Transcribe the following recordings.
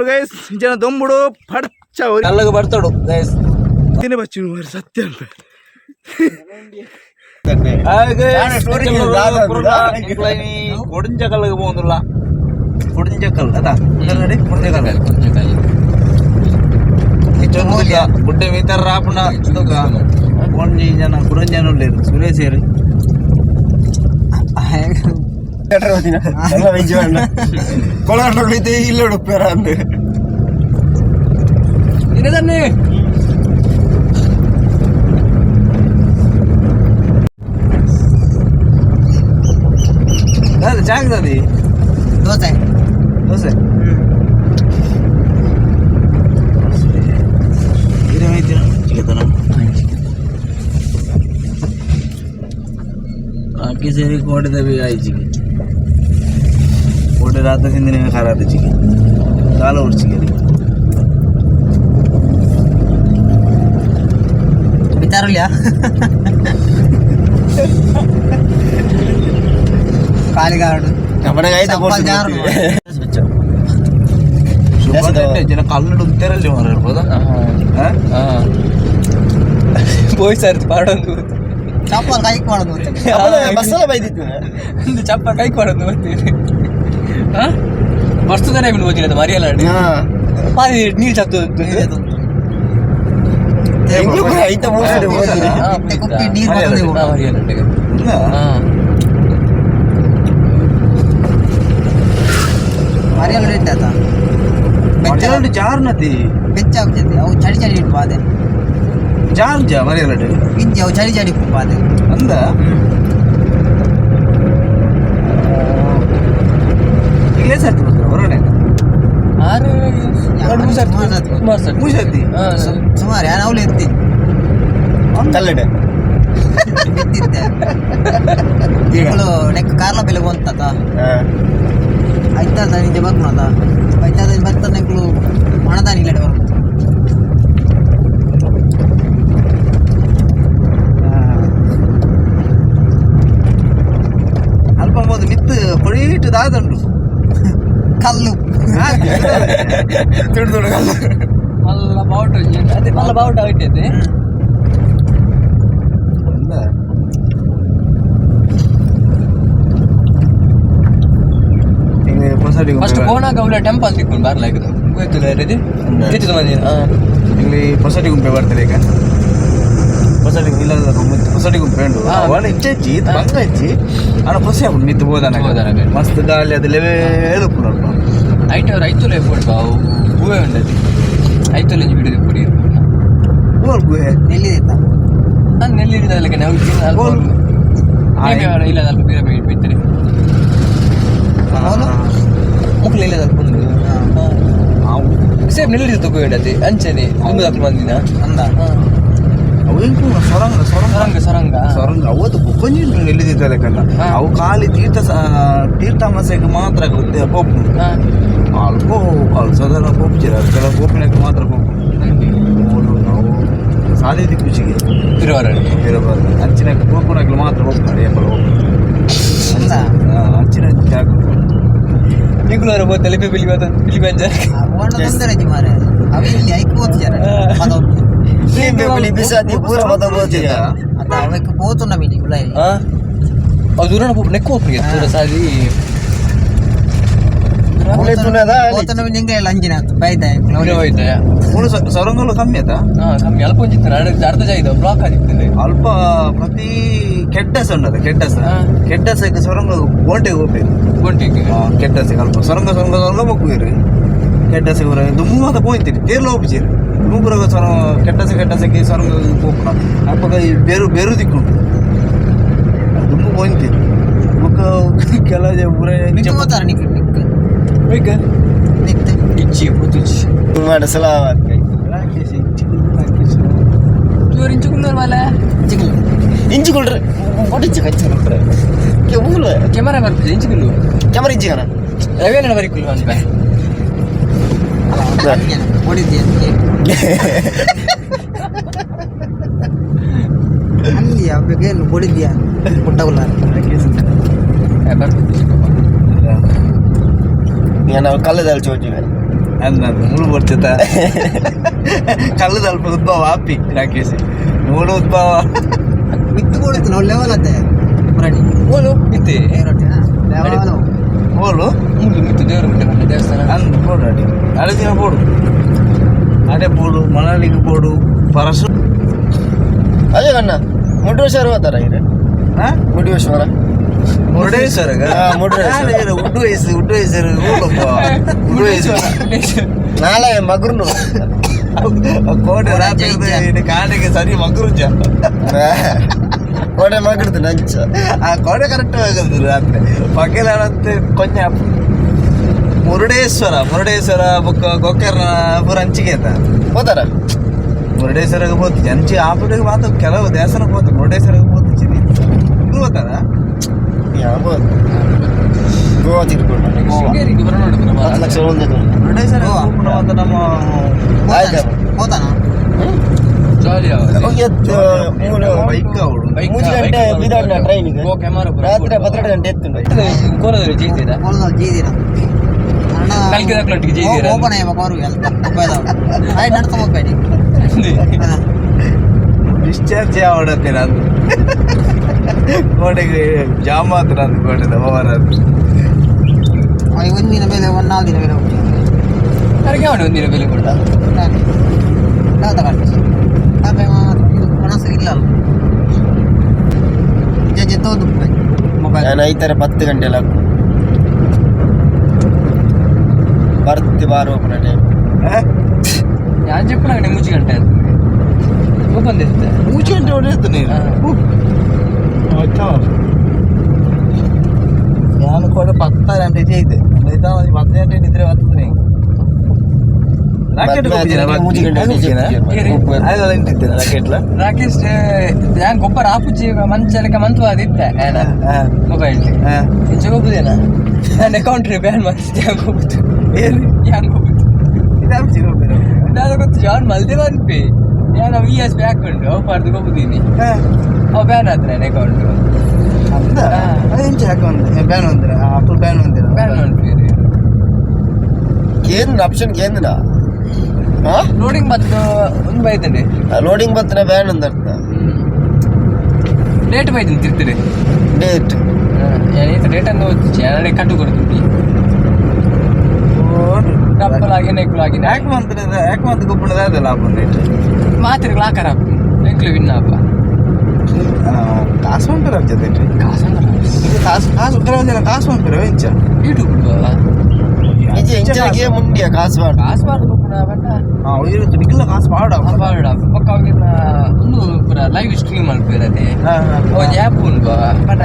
Guys ಜನ ದೊಂಬುಡು ಪಡ್ಚ ಕಲ್ಲಗೆ ಬರ್ತಾಡು guys ತಿನ್ನಿ ಬಚ್ಚು ಮಾರ್ರೆ, ಸತ್ಯ ಅನ್ಪೆ. ಕೊಡಿಂಜಕಲ್ಗೆ ಹೋಗುದಿಲ್ಲ ಕೊಡಿಂಜಕಲ್ ಅದ ಕೊಡಿಂಜಕಲ್ ಗುಡ್ಡೆ ಮೀತರ ರಾಪುಣ ಒಂಜಿ ಜನ ಕುಡಂಜನ ಉಲ್ಲೇರು ಸುರೇಶ್ ಏರು. ದಾದ ಜಾಗದದಿ ದೋಸೆ. ದೋಸೆ ಬಾಕಿ ಸೇರಿ ಕೋಟೆ ದೇವಿ ಆಯ್ಚಿಗೆ ಕೋಟೆ ರಾತ್ರಿ ಸಿಂದಿನ ಖರಾದ ಚಿಗೆ ಕಾಲ ಉಡ್ಚಿಗೆ. ಬಿತ್ತಾರುಲ್ಯಾ ಕಾಲಿಗಾರಡು ಚಪ್ಪಲ್ ಜಾರು. ಜನ ಕನ್ನಡ ಉತ್ತರಲ್ಲಿ ಮಾರ ಇರ್ಬೋದಾ? ಪೋಯ್ ಸರ್ ಪಾಡೊಂದು. ಚಪ್ಪಲ್ ಕೈಕ್ ಮಾಡೋದು. ಒಂದು ಚಪ್ಪ ಕೈ ಕೊಡೋದು ಬರ್ತೀವಿ. ಹಾ ವಸ್ತುದನೇ ಬಿಡು ಮರಿಯಲ್ಲ ಪಾದಿ ನೀರು ಚತ್ತು. ಇತ್ತೆ ಕುಪ್ಪಿ ನೀರು ಬರ್ತದೆ ಇವು. ಮರಿಯಲ್ಲ. ಇಲ್ಲ. ಮರಿಯಲ್ಲ ಇಟ್ಟಾತ ಬೆಚ್ಚ. ಮರಿಯಲ್ಡು ಜಾರ್ನತಿ. ಬೆಚ್ಚ ಆಗ್ತೈತೆ ಅವು, ಚಳಿ ಚಳಿ ಇಟ್ಟು ಬಾದೆ. ಜಾರ್ ಜಾ ಮರಿಯಲ್ಡು. ಇಂಚಿ ಅವು ಚಳಿ ಚಳಿ ಬಾದೆ. ಅಂದ ಇಲ್ಲೇ ಸರ್ತಿ ಬರ್ತಾರೆ ಹೊರಗಡೆ. ಆರು ಎರಡು ಮೂರು ಸರ್ತಿ, ಸುಮಾರು ಸರ್ತಿ. ಮೂರು ಸರ್ತಿ? ಸುಮಾರು ಯಾರು ಅವಳು ಎತ್ತಿ ಬಿದ್ದಿದ್ದೆ ಇವಳು ನೆಕ್ ಕಾರ್ಲ ಬೆಲೆ ಬಂತತ ಐತಾದ ನಿಜ ಬರ್ನದ ಐತಾದ ಬರ್ತಾನೆ ನೆಕ್ಲು ಮಣದಾನಿ ಇಲ್ಲಡೆ ಬರ್ಬೋದು. ಅಲ್ಪ ಬೋದು ಮಿತ್ತು ಕೊಳೀಟು ದಾದಂಡು. ಕಲ್ಲು. ತುಡು ತುಡು ಕಲ್ಲು. ಮಲ್ಲ ಬಾವುಟ, ಅದೇ ಮಲ್ಲ ಬಾವುಟ ಇಟ್ಟೈತೆ. ಅಂದ ಈಗ ಪೊಸಡಿ. ಫಸ್ಟ್ ಕೋಣಾಗ ಅವಳ ಟೆಂಪಲ್ ತಿಕ್ಕೊಂಡು ಬರ್ಲಾಗಿದೆ ಗೊತ್ತಿಲ್ಲ ರೆದಿ ಗೊತ್ತಿತ್ತು ಮಂದಿ. ಇಲ್ಲಿ ಪೊಸಡಿ ಗುಂಪೆ ಬರ್ತಾರೆ ಈಗ. ಪೊಸಡಿ ಇಲ್ಲ, ಪೊಸಡಿ ಗುಂಪೆ ಉಂಟು. ಅವಳ ಇಚ್ಚಿ ಇತ್ತು ಬಂಗ ಇಚ್ಚಿ ಅಣ್ಣ ಖುಷಿ ಆಗ್ಬಿಟ್ಟು ಮಿತ್ತು ಬೋದನ. ಬೋದನ. ಮಸ್ತ್ ಗಾಳಿ ಅದು ಲೆವೇಲು ಉಪ್ಪುಂಡು. ಐಟ್ ಅವ್ರು ಐತುಲೆ ಪೋಡ್ಪ ಅವು ಹೂವೆ ಉಂಡತಿ ಐತುಲೆ ಬಿಡಿದು ಪುಡಿ. ಬೋಲ್ ಗುಹೆ. ನೆಲ್ಲಿದೈತ. ನಾನು ನೆಲ್ಲಿಡಿದಲ್ಲ ನಾವು. ಬೋಲ್. ಇಲ್ಲ ಅಲ್ಪ ಬೀರ ಬಿಡ್ತಾರೆ. ಹೌದು. ಮುಕ್ಳು ಇಲ್ಲ ಅಲ್ಪ ಉಂಡು. ಸೇಮ್ ನೆಲ್ಲಿಡಿದ ತಗೋ ಅಂಚನೆ ಒಂದು ಅಲ್ಪ ಮಂದಿನ. ಅಂದ. ಅವು ಎಂಕು ಸೊರಂಗ ಸೊರಂಗ. ಸೊರಂಗ ಸೊರಂಗ. ಸೊರಂಗ ಅವತ್ತು ಬೊಕ್ಕೊಂಜಿ ಎಲ್ಲಿದ್ದ. ಅವು ಖಾಲಿ ತೀರ್ಥ ತೀರ್ಥ ಮಸೆಗೆ ಮಾತ್ರ ಪೋಪು. ಅಲ್ಪ ಅಲ್ಸದಲ್ಲ ಪೋಪುಜಿರ ಕೆಲ ಪೋಪಿನಕ್ಕೆ ಮಾತ್ರ ಪೋಪು. ಮೂಲು ನಾವು ಸಾದಿ ದಿಕ್ಕುಚಿಗೆ. ತಿರುವಾರ. ಇರಬಾರ್ದು ಅಂಚಿನ ಪೋಪುನಕ್ಲು ಮಾತ್ರ ಹೋಗ್ತಾರೆ ಏಪಲ. ಅಂದ. ಅಂಚಿನ ಜಾಗ. ನಿಂಗುಳವರ ಬೋತಲೆ ಬಿಲಿ ಬಿಲಿ ಬಂಜ. ಓಣ ತೊಂದರೆ ಮಾರೆ ಅವು ಇಲ್ಲಿ ಐಕ್ ಹೋಗ್ತಾರೆ ಪದೊಂದು. ಅದ ಅವಕ್ಕೆ ಪೋತುನ ಮೀನಿ ಉಳ್ಳಾಯಿ. ಅವು ದೂರ ಪೋಪು ನೆಕ್ಕು ಹೋಗ್ರಿಗೆ ದೂರ ಸಾದಿ. ಪೋತುನ ಮೀನಿ ಹಿಂಗೆ ಲಂಜಿನ ಬೈದ. ಹೋಯ್ತೆ. ಮೂಲು ಸೊರಂಗಲು ಕಮ್ಮಿ ಆತಾ? ಹಾ ಕಮ್ಮಿ ಅಲ್ಪ ಒಂಜಿತ್ತು ಅರ್ಧ ಅರ್ಧ ಜಾಗ ಬ್ಲಾಕ್ ಆಗಿತ್ತು. ಅಲ್ಪ ಪ್ರತಿ ಕೆಡ್ಡಸ ಉಂಟದ ಕೆಡ್ಡಸ. ಕೆಡ್ಡಸಕ್ಕೆ ಸೊರಂಗ ಬೋಂಟೆಗೆ ಹೋಗ್ಬೇಕು. ಗೊಂಟಿಗೆ. ಕೆಡ್ಡಸಕ್ಕೆ ಅಲ್ಪ ಸೊರಂಗ ಸೊರಂಗ ಸೊರಂಗ ಹೋಗ್ಬೇರು ಕೆಡ್ಡಸಕ್ಕೆ ಬರ ದುಮ್ಮು ಮಾತ ಪೋಯಿಂತೀರಿ ತೇರ್ಲ ಹೋಗ್ಬಿಚೀರಿ ನೂಪುರಗ ಸೊರ ಕೆಡ್ಡಸ ಕೆಡ್ಡಸಕ್ಕೆ ಸೊರಂಗ ಪೋಪುನ ಅಪ್ಪಗ ಈ ಬೇರು ಬೇರು ದಿಕ್ಕುಂಟು ದುಮ್ಮು ಪೋಯಿಂತೀರಿ ಬೊಕ್ಕ ಕೆಲ ಪೂರ. ಮಿತ್ತು ಹೋತಾರ ನಿಕ್ ನಿಕ್. ಬೇಕ. ನಿಕ್ತೆ. ಇಚ್ಚಿ ಪೋತುಚ್ಚಿ ರಾಕೇಶ್ ಇಂಚಿಗುಲ್ಲು ರಾಕೇಶ್. ತೂರ್ ಇಂಚುಗುಲ್ಲೂರ್ ಮಲ್ಲ. ಚಿಕ್ಕಲು. ಕೆಮರಾ ಬರ್ತಿದೆ ಇಂಚುಗುಲ್ಲು. ರವೇನ ಬರಿಕುಲ್ಲು ಅಂತ. ಹೊಡಿದ್ದೆ ಅಲ್ಲಿ ಅವೆಗೇನು ಹೊಡಿದ್ಯಾ ಪುಟ್ಟಗುಲ್ಲ. ರಾಕೇಶ್. ಬರ್ತಿದ್ದೆ. ಕಲ್ಲದಲ್ಲಿ ಚೋಚಿವೆ. ಅಂದ ಮುಳು ಬರ್ತಿತ್ತ ಕಲ್ಲದ ಅಲ್ಪ ಉದ್ಭವ ಆಪಿ ರಾಕೇಶ್ ಮುಳು ಉದ್ಭವ. ಮಿತ್ತು ಕೊಡುತ್ತೆ ನಾವು ಲೆವೆಲ್ ಅತ್ತೆ ಮುರಡಿ. ಓಲು ಮಿತ್ತೆ. ಲೆವೆಲ್. ಹೋಲು. ಮುಳು ಮಿತ್ತು ದೇವರು ಗುಡ್ಡೆ ಬಂದ ದೇವಸ್ಥಾನ. ಅಂದ್ ಬೋಡು ಅಡಿ ಅಡೆ ಬೋಡು ಅಡೆ ಬೋಡು ಮನಾಲಿಗೆ ಬೋಡು ಪರಸು. ಅದೇ ಕಣ್ಣ ಮುರುಡೇಶ್ವರ ಹೋತಾರ ಇರೆ? ಹಾ. ಮುರುಡೇಶ್ವರ. ಮುರುಡೇಶ್ವರ. ಹಾ, ಮುರುಡೇಶ್ವರ. ಉಡ್ಡು ವಯಸ್ಸು ಉಡ್ಡು ವಯಸ್ಸು ಹೋಲಪ್ಪ ಉಡ್ಡು ವಯಸ್ಸು. ನಾಳೆ ಮಗುರ್ನು. ಕೋಟೆ ರಾತ್ರಿ ಕಾಡಿಗೆ ಸರಿ ಮಗುರುಜ. ಕೋಟೆ ಮಗುರ್ದು ನಂಚ. ಆ ಕೋಟೆ ಕರೆಕ್ಟ್ ಆಗೋದು ರಾತ್ರಿ ಪಗೆಲಾಡತ್ತೆ ಕೊಂಚ. ಮುರುಡೇಶ್ವರ ಮುರುಡೇಶ್ವರ ಬೊಕ್ಕ ಗೋಕರ್ಣ ಪೂರ ಅಂಚಿಗೆ ಆತ. ಹೋತಾರ. ಮುರುಡೇಶ್ವರಗೆ ಪೋತು ಅಂಚಿ ಆಪುಡಿಗೆ ಮಾತು ಕೆಲವು ದೇವಸ್ಥಾನಕ್ಕೆ ಪೋತು ಮುರುಡೇಶ್ವರಗೆ ಪೋತು ಚಿನ್ನಿ ಇದು ಹೋತಾರ. ಯಾವ ಗೋವಾ ತಿರ್ಕೊಂಡು. ಶೃಂಗೇರಿಗೆ ಬರೋಣ ನೋಡು. 10 ಲಕ್ಷ ಒಂದೇ. ಮುರುಡೇಶ್ವರ ಗೋವಾ. ಮಾತ್ರ ನಮ್ಮ. ಆಯ್ತು. ಹೋತಾನ. ಜಾಲಿ. ಬೈಕ್ ಅವಳು. ಮೂರು ಗಂಟೆ ಬಿದಾಡ್ನ ಟ್ರೈನಿಗೆ. ಗೋ ಕ್ಯಾಮರಾ. ರಾತ್ರಿ 12 ಗಂಟೆ ಎತ್ತುಂಡು. ಕೋಲದಲ್ಲಿ ಜೈತೀರಾ? ಕೋಲದ ಜೀದಿರ. ಕಲ್ಕಿದ ಕ್ಲೊಟ್ಟಿಗೆ ಜೀದಿರ. ಓಪನ್ ಅಯ್ಯಪ್ಪ ಅವ್ರಿಗೆ ಆಯ್ತು ನಡ್ತಾ ಹೋಗ್ಬೇಡಿ. ಡಿಸ್ಚಾರ್ಜ್ ಯಾವ ನಂದು ಕೋಟೆಗೆ ಜಾಮ್ ಆತು ನಂದು ಕೋಟೆದ ಓವರ್ ಅದು. ಒಂದಿನ ಮೇಲೆ ಒಂದು ನಾಲ್ಕು ದಿನ ಮೇಲೆ ಹೋಗ್ತೀವಿ. ಅದಕ್ಕೆ ಅವನು ಒಂದಿನ ಬೆಲೆ ಕೊಟ್ಟ. ಯಾವ್ದು ಕಳಿಸಿ ಮನಸ್ಸು ಇಲ್ಲ ಅಲ್ಲ ಜೆ ತೋದು ಮೊಬೈಲ್. ನಾನು ಐತರ 10 ಗಂಟೆ ಎಲ್ಲ ಬರ್ತಿ ಬಾರು ಓಪನ್ ಟೈಮ್. ഞാൻ ചെಪ್ಪಣ ಮುಚ್ಚಿ ಗಂಟೆ ಓಪನ್ ಇರುತ್ತೆ. ಮೂರು ಗಂಟೆ ಹೊಡೆಯುತ್ತೆ ನೀನು. ನಾನು ಕೂಡ ಪತ್ತ ಗಂಟೆ ചെയ്ത് 10 ಗಂಟೆ ನಿದ್ರೆ ಬರ್ತದೆ. ರಾಕೆಟ್. ಮೂರು ಗಂಟೆ. ರಾಕೆಟ್ಲ. ರಾಕೇಶ್ ഞാൻ ಗೊಬ್ಬರ ಆಪುಚಿ ಮಂಚಲಕ ಮಂತ್ವಾದ ಇತ್ತೆ ಮೊಬೈಲ್ ಇಂಚ ಹೋಗುದೇನ ನನ್ನ ಅಕೌಂಟ್ ಬ್ಯಾನ್ ಮಾಡ್ತಿದ್ದೆ ಹ್ಯಾಂಗ ಹೋಗುದು? ಏನು? ಹ್ಯಾಂಗ ಹೋಗುದು? ಇದಾಪ್ಚಿ ಗೊಬ್ಬರ. ನಾನು ಗೊತ್ತು ಜಾನ್ ಮಲ್ದೆ ಬಂದ್ಪಿ ನಾನು V S B ಹಾಕೊಂಡು ಅವು ಪಾರ್ದು ಹೋಗುದೀನಿ ಅವು ಬ್ಯಾನ್ ಆತ ನನ್ನ ಅಕೌಂಟ್. ಅಂದ ಎಂಚ ಹಾಕೊಂಡೆ ಬ್ಯಾನ್ ಒಂದಿರ ಅಪ್ಪು ಬ್ಯಾನ್ ಒಂದಿರ. ಬ್ಯಾನ್ ಮಾಡ್ತೀರಿ. ಕೇಂದ್ರ ಆಪ್ಷನ್ ಕೇಂದ್ರ. ಲೋಡಿಂಗ್ ಮತ್ತು ಒಂದು ಬೈತಂಡೆ. ಲೋಡಿಂಗ್ ಬರ್ತನ ಬ್ಯಾನ್ ಅಂತ ಅರ್ಥ. ಡೇಟ್ ಬೈತೀನಿ ತಿರ್ತೀರಿ. ಡೇಟ್. ಏನಾಯ್ತು ಡೇಟ್ ಅನ್ನು ಓದಿಚ್ಚಿ ನಾಳೆ ಕಟ್ಟು ಕೊಡ್ತೀನಿ ಡಪ್ಪಲಾಗಿ ನೆಕ್ಲಾಗಿ. ಯಾಕೆ ಮಂತ್ರ ಯಾಕೆ ಮಂತ್ ಗೊಬ್ಬರದ ಅದಲ್ಲ ಲಾಭ ರೇಟ್. ಮಾತ್ರೆ ಲಾಕರ್ ಹಾಕು ಎಂಕ್ಲು ವಿನ್ ಅಪ್ಪ. ಕಾಸು ಉಂಟು ಜೊತೆ. ಕಾಸು. ಇದು ಕಾಸು ಕಾಸು ಕೆಲವು ಜನ ಕಾಸು ಉಂಟು ಎಂಚ. ಯೂಟ್ಯೂಬ್. ನಿಜ ಇಂಚನಿಗೆ ಮುಂಡಿಯ ಕಾಸು ಮಾಡು. ಕಾಸು ಬಾರ್ದು ಪುನಃ ಬಣ್ಣ. ಹಾಂ ಇರುತ್ತೆ ನಿಖಿಲ ಕಾಸು ಮಾಡ. ಬಾಡ ಪಕ್ಕ ಅವಾಗಿನ ಒಂದು ಪೂರ ಲೈವ್ ಸ್ಟ್ರೀಮ್ ಮಲ್ಪಿರತೆ ಒಂಜಿ ಆ್ಯಪ್ ಉಂಟು ಬಟ್.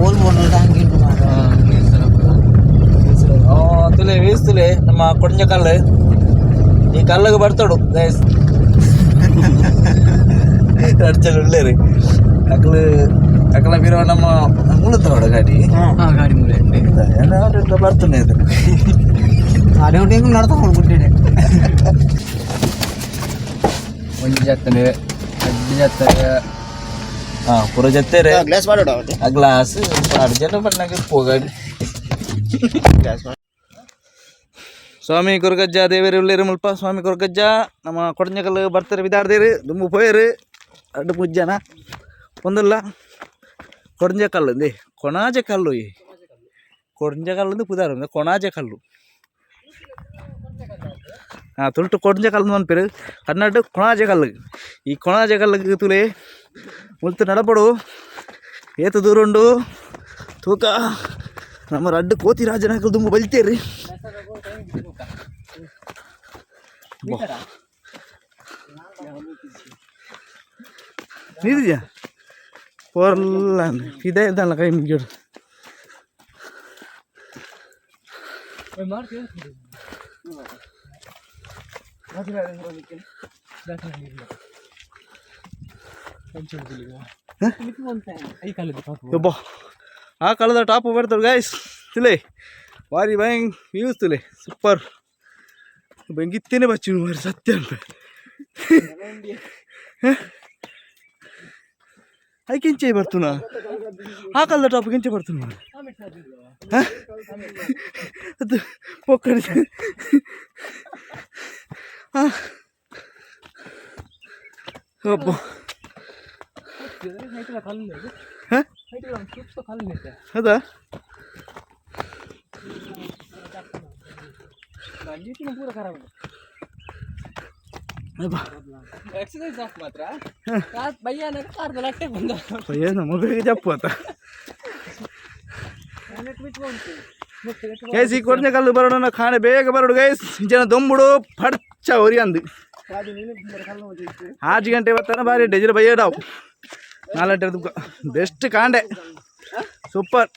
ಓಲ್ ಬೋರ್ಡ್ ಹಂಗೆ ಉಂಟು ಮಾರ್ರೆ. ತುಲೆ ವೀಸ್ತುಲೆ ನಮ್ಮ ಕೊಡಂಜ ಕಲ್ಲು ಈ ಕಲ್ಲಗೆ ಬರ್ತಡು ಗೈಸ್ ಅಡ್ಚಲ್ ಉಳ್ಳೇರಿ ಅಕ್ಲು ಅಕ್ಲ ಬೀರವ ನಮ್ಮ ಮುಳುತ್ತವಡ ಗಾಡಿ. ಹಾಂ ಗಾಡಿ ಮೂಲೆ. ಎಲ್ಲ ಬರ್ತದೆ ಇದು. ಅಡೆ ಉಂಟು ಹೆಂಗೆ ನಡ್ತಾ ಹೋಗ್ಬಿಟ್ಟಿದೆ. ಒಂಜಿ ಜಾತ್ರೆ ಅಡ್ಡಿ ಜಾತ್ರೆ. ಹಾಂ ಪೂರ ಜೊತೆರೆ. ಗ್ಲಾಸ್ ಮಾಡೋಣ. ಆ ಗ್ಲಾಸ್ ಅರ್ಜೆಂಟ್ ಬಣ್ಣಗೆ ಪೋಗಾಡಿ. ಗ್ಲಾಸ್. ಸ್ವಾಮಿ ಕೊರಗಜ್ಜ ದೇವೇರು ಉಳ್ಳೇರು ಮುಲ್ಪ ಸ್ವಾಮಿ ಕೊರಗಜ್ಜ ನಮ್ಮ ಕೊಡಂಜಕಲ್ಲು ಬರ್ತಾರೆ ಬಿದಾಡ್ದೇರು ದುಂಬು ಪೋಯರು ಅಡ್ಡು ಪೂಜ್ಯನ ಒಂದಲ್ಲ ಕೊಡಂಜಕಲ್ಲು ಇಂದೇ ಕೊಣಾಜೆ ಕಲ್ಲು ಈ ಕೊಡಂಜಕಲ್ಲು ಪುದಾರು ಇಂದು ಕೊಣಾಜೆ ಕಲ್ಲು ಹಾಂ ತುಳುಟು ಕೊಡಂಜ ಕಲ್ಲು ಪನ್ಪೆರು ಕನ್ನಡ ಕೊಣಾಜೆ ಕಲ್ಲು ಈ ಕೊಣಾಜೆ ಕಲ್ಲುಗ್ ತುಲೆ ಮುಲ್ತು ನಡಪಡು ಏತು ದೂರ ಉಂಡು ತೂಕ ನಮ್ಮ ರಡ್ಡು ಕೋತಿ ರಾಜನ ದುಂಬು ಬಲಿತೇರಿ. ನೀರಿದ್ಯಾ ಪೊರ್ಲ ಇದೇ ಇದಲ್ಲ ಕೈ ಮುಗಿಯೋಡು. ಯಬ್ಬಾ ಆ ಕಾಲದ ಟಾಪ್ ಬರ್ತಾರೆ ಗಾಯ್ಸ್ ತುಲೆ ಭಾರಿ ಭಯಂಗ್ ವ್ಯೂಸ್ ತುಲೆ ಸೂಪರ್ ಬೆಂಗಿತ್ತೇನೆ ಬಚ್ಚು ಮಾರಿ ಸತ್ಯ. ಐಕಿಂಚೆ ಬರ್ತುನ ಆ ಕಲ್ದ ಟಾಪ್ ಕಿಂಚೆ ಬರ್ತುನ ಅದು ಪೊಕ್ಕಡಿ. ಅಬ್ಬ. ಹ? ಹೌದಾ? ಅಬ್ಬಾ. ಎಕ್ಸರ್ಸೈಸ್ ಹಾಕ್ ಮಾತ್ರ ಬಯ್ಯಾನ ಕಾರ್ದ ಲಟ್ಟೆ ಬಂದ. ಅಯ್ಯೋ, ನಮ್ಮ ಬೇಗ ಜಪ್ಪು ಆತ. ಗೈಸ್, ಈ ಕೊಡನೆ ಕಲ್ಲು ಬರೋಣ ಖಾನೆ ಬೇಗ ಬರೋಡು ಗೈಸ್. ಜನ ದೊಂಬುಡು ಫಡ್ಚ ಒರಿ ಅಂದು 6 ಗಂಟೆ ಬರ್ತಾನೆ. ಬಾರಿ ಡೆಜಿರ ಬಯ್ಯಡಾವು ನಾಲ್ಕು ಬೆಸ್ಟ್ ಕಾಂಡೆ ಸೂಪರ್.